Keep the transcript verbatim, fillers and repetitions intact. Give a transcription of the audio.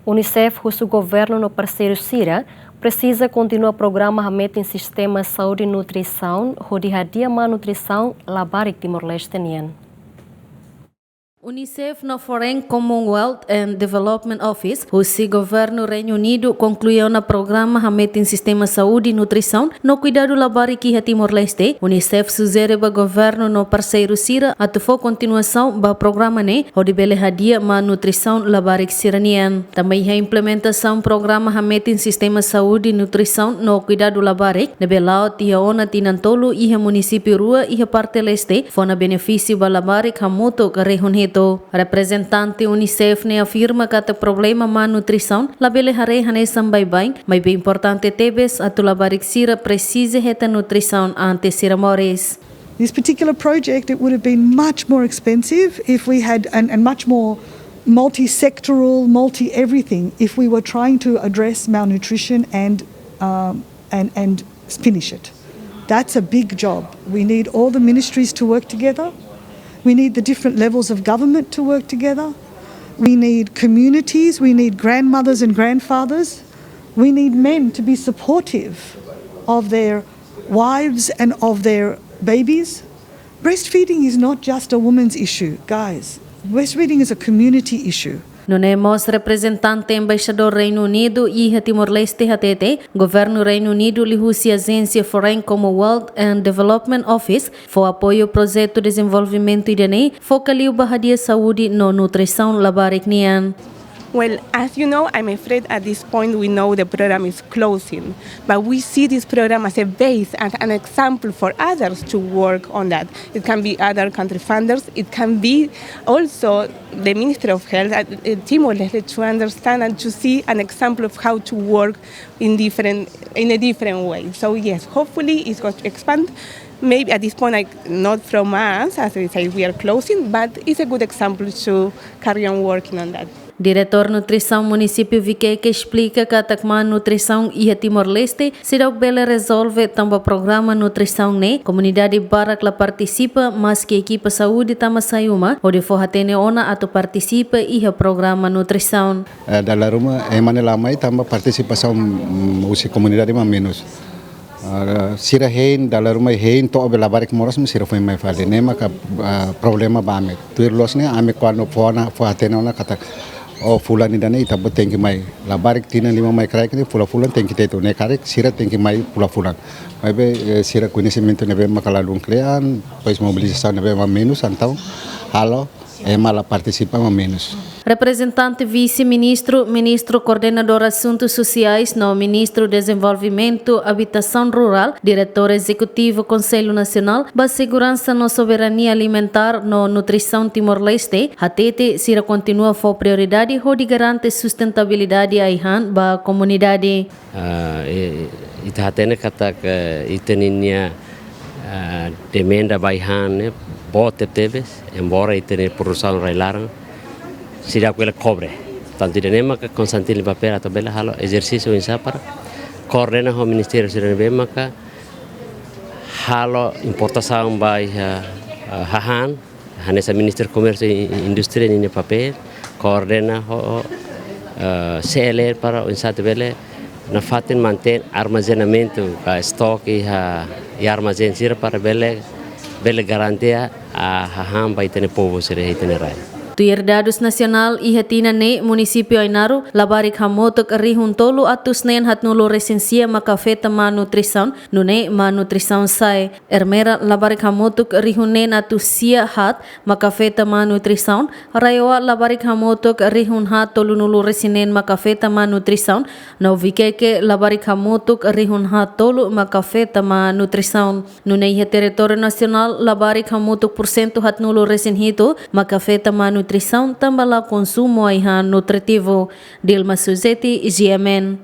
UNICEF husu governu no parseiru sira presiza kontinua programa hametin sistema saúde nutrisaun hodi hadi'a malnutrisaun labarik Timor-Leste nian. UNICEF no Foreign Commonwealth and Development Office husi governu Reinu Unidu konklui ona programa hametin sistema saúde nutrisaun no kuidadu labarik iha Timor-Leste. UNICEF sujere ba governu no parseiru sira atu fó kontinuasaun ba programa ne'e hodi bele hadi'a malnutrisaun labarik sira-nian. Tanba iha implementasaun programa hametin sistema saúde nutrisaun no kuidadu labarik ne'ebé la'o tiha ona tinan tolu iha munisípiu rua iha parte leste, fó ona benefísiu ba labarik hamutuk rihun hitu. Reprezentante UNICEF ne'e afirma katak problema malnutrisaun labele haree hanesan baibain, maibé importante tebes atu labarik sira presiza hetan nutrisaun antes sira moris. This particular project, it would have been much more expensive if we had, and, and much more multi-sectoral, multi-everything, if we were trying to address malnutrition and, um, and, and finish it. That's a big job. We need all the ministries to work together. We need the different levels of government to work together. We need communities. We need grandmothers and grandfathers. We need men to be supportive of their wives and of their babies. Breastfeeding is not just a woman's issue, guys. Breastfeeding is a community issue. Nune'e mós reprezentante Embaixadór Reinu Unidu iha Timor-Leste hatete, governu Reinu Unidu liuhusi ajénsia Foreign Commonwealth and Development Office fó apoiu projetu dezenvolvimentu ida-ne'e foka liu ba hadi'a saúde no nutrisaun labarik nian. Well, as you know, I'm afraid at this point we know the program is closing, but we see this program as a base and an example for others to work on that. It can be other country funders, it can be also the Ministry of Health at, uh, Timor-Leste to understand and to see an example of how to work in different, in a different way. So yes, hopefully it's going to expand. Maybe at this point, like, not from us, as I say, we are closing, but it's a good example to carry on working on that. Diretór Nutrisaun Munisípiu Viqueque esplika katak malnutrisaun iha Timor-Leste seidauk bele rezolve tanba programa nutrisaun ne'e komunidade barak la partisipa, maski ekipa saúde tama sai uma hodi fó hatene ona atu partisipa iha programa nutrisaun. Eh, dala ruma, eh, ema ne'e la mai tanba partisipasaun, mm, husi komunidade mak menus. Ah, sira hein, dala ruma hein to'o be labarik moras, mas sira foin mai fali. Ne'e maka, ah, problema ba ami. Tuir loos ne'e, ami kuandu fó ona, fó hatene ona katak, "Oh, fulan ida-ne'e ita-boot tenke mai. Labarik tinan lima mai kraik ne'e, fulan-fulan tenke tetu. Ne'e karik, sira tenke mai fulan-fulan." Maibé, eh, sira koñesimentu ne'ebé maka ladún kle'an, depois mobilizasaun ne'ebé mak menus, entaun, halo, ema la partisipa mak menus. Reprezentante Vise-Ministru, Ministru Koordenadór Asuntus Sosiais no Ministru Dezenvolvimentu Abitasaun Rurál, Diretór Ezekutivu Konsellu Nasionál ba Seguransa no Soberania Alimentár no Nutrisaun Timor-Leste, hatete sira kontinua fó prioridade hodi garante sustentabilidade ai-han ba komunidade. Ah, i, ita hatene katak, eh, ita-nia, ah, demanda ba ai-han ne'e boot tebes, embora ita-nia produsaun rai-laran seidauk bele kobre. Tantu ida-ne'e maka konstantin papél atu bele halo ezersísiu oinsá para koordena ho ministériu sira ne'ebé maka halo importasaun ba iha, ah, hahán, hanesan Ministériu Komérsiu i, i Indústria ninia papél, koordena ho, eh, C L L para oinsá atu bele nafatin mantein armazenamentu ka estoke iha, iha armazén sira para bele, bele garantia hahán ba ita-nia povu sira iha ita-nia rai. Tuir dadus nasionál, iha tinan ne'e munisípiu Ainaro labarik hamutuk rihun tolu atus neen haatnulu resin sia maka afeta malnutrisaun, nune'e malnutrisaun sa'e. Ermera labarik hamutuk rihun neen atus sia haat maka afeta malnutrisaun, RAEOA labarik hamutuk rihun haat tolunulu resin neen maka afeta malnutrisaun, no Viqueque labarik hamutuk rihun haat tolu maka afeta malnutrisaun. Nune'e iha territóriu nasionál labarik hamutuk pursentu haatnulu resin hitu maka afeta malnutrisaun tanba la konsumu ai-han nutritivu. Dilma Suzeti, G M N.